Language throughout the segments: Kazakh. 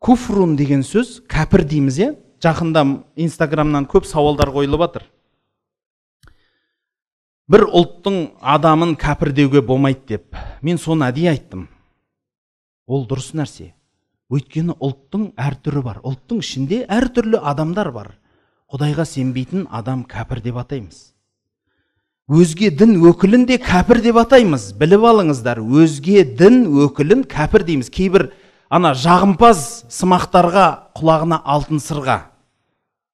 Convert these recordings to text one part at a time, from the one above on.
Куфрун деген сөз кәпір дейміз, иә? Жақында Инстаграмнан көп сауалдар қойылып жатыр. Бір ұлттың адамын кәпір деуге болмайды деп. Мен соны әдейі айттым. Ол дұрыс нәрсе. Өйткені ұлттың әр түрі бар. Ұлттың ішінде әртүрлі адамдар бар. Құдайға сенбейтін адам кәпір деп атаймыз. Өзге дін өкілін де кәпір деп атаймыз. Біліп алыңыздар, өзге дін өкілін кәпір дейміз. Кейбір ана жағымпаз сымақтарға құлағына алтын сырға.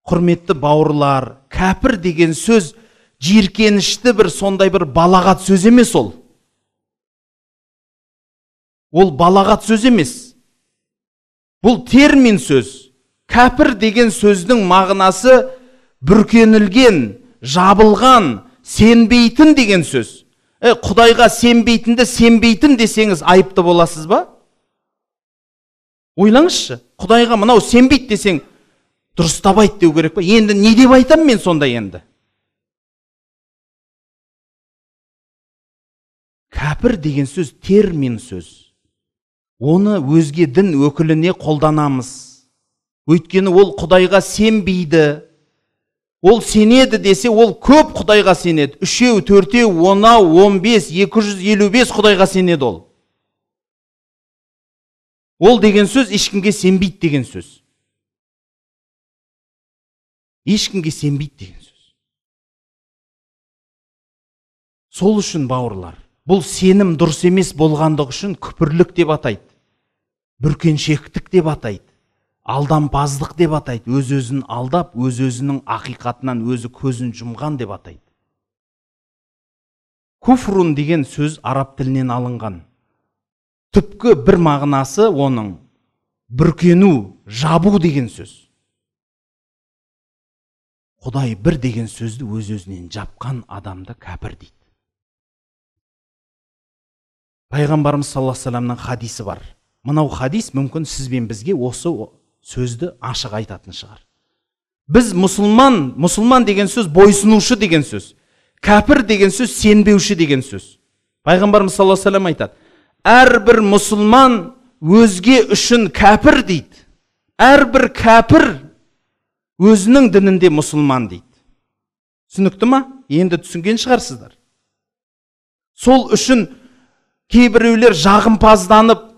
Құрметті бауырлар, кәпір деген сөз жиіркенішті бір сондай бір балағат сөз емес ол. Ол балағат сөз емес. Бұл термин сөз. Кәпір деген сөздің мағынасы бүркенілген, жабылған, сенбейтін деген сөз. Құдайға сенбейтінді сенбейтін десеңіз айыпты боласыз ба? Ойлаңызшы, Құдайға мынау сенбейді десең дұрыстап айт деу керек па? Енді не деп айтам мен сонда енді? Кәпір деген сөз термин сөз. Оны өзге дін өкіліне қолданамыз. Өйткені ол Құдайға сенбейді. Ол сенеді десе, ол көп Құдайға сенеді. 3, 4, 10, 15, 255 Құдайға сенеді ол. Ол деген сөз ешкімге сенбейді деген сөз. Ешкімге сенбейді деген сөз. Сол үшін бауырлар, бұл сенім дұрыс емес болғандығы үшін күпірлік деп атайды. Бүркеншектік деп атайды. Алдампаздық деп атайды. Өз-өзін алдап, өз-өзінің ақиқатынан өзі көзін жұмған деп атайды. Куфрун деген сөз араб тілінен алынған. Түпкі бір мағынасы оның бүркену, жабу деген сөз. Құдай бір деген сөзді өз-өзінен жапқан адамды кәпір дейді. Пайғамбарымыз саллаллаху алейхи вассаламның хадисі бар. Мынау хадис мүмкін сіз бен бізге осы сөзді ашық айтатын шығар. Біз мұсылман, мұсылман деген сөз бойсынушы деген сөз. Кәпір деген сөз сенбеуші деген сөз. Пайғамбарымыз саллаллаху алейхи вассалам айтады. Әрбір мұсылман өзге үшін кәпір дейді. Әрбір кәпір өзінің дінінде мұсылман дейді. Түсінікті ма? Енді түсінген шығарсыздар. Сол үшін кейбіреулер жағымпазданып,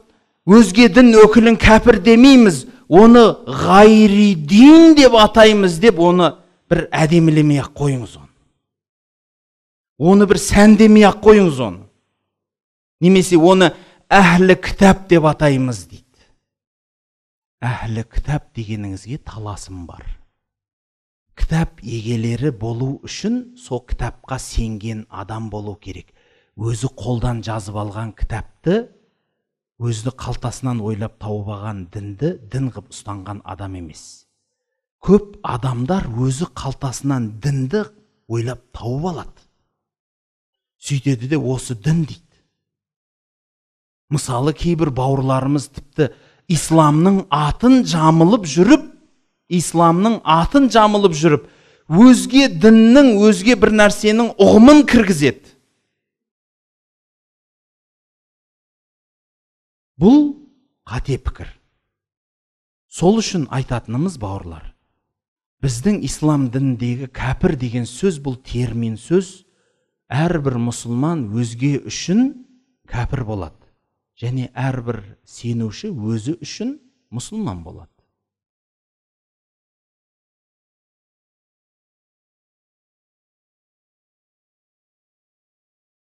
өзге дін өкілін кәпір демейміз, оны ғайри дин деп атаймыз деп, оны бір әдемілемей ақ қойыңыз оны. Оны бір сәндемей ақ қойыңыз оны. Немесе оны әхлі кітап деп атаймыз дейді. Әхлі кітап дегеніңізге таласым бар. Кітап егелері болу үшін сол кітапқа сенген адам болу керек. Өзі қолдан жазып алған кітапты, өзі қалтасынан ойлап тауып алған дінді дін қып ұстанған адам емес. Көп адамдар өзі қалтасынан дінді ойлап тауып алады. Сөйтеді де осы дін дейді. Мысалы, кейбір бауырларымыз тіпті исламның атын жамылып жүріп, исламның атын жамылып жүріп, өзге діннің, өзге бір нәрсенің ұғымын кіргізеді. Бұл қате пікір. Сол үшін айтатынымыз бауырлар, біздің ислам дініндегі кәпір деген сөз бұл термин сөз. Әрбір мұсылман өзге үшін кәпір болады. Және әрбір сенуші өзі үшін мұсылман болады.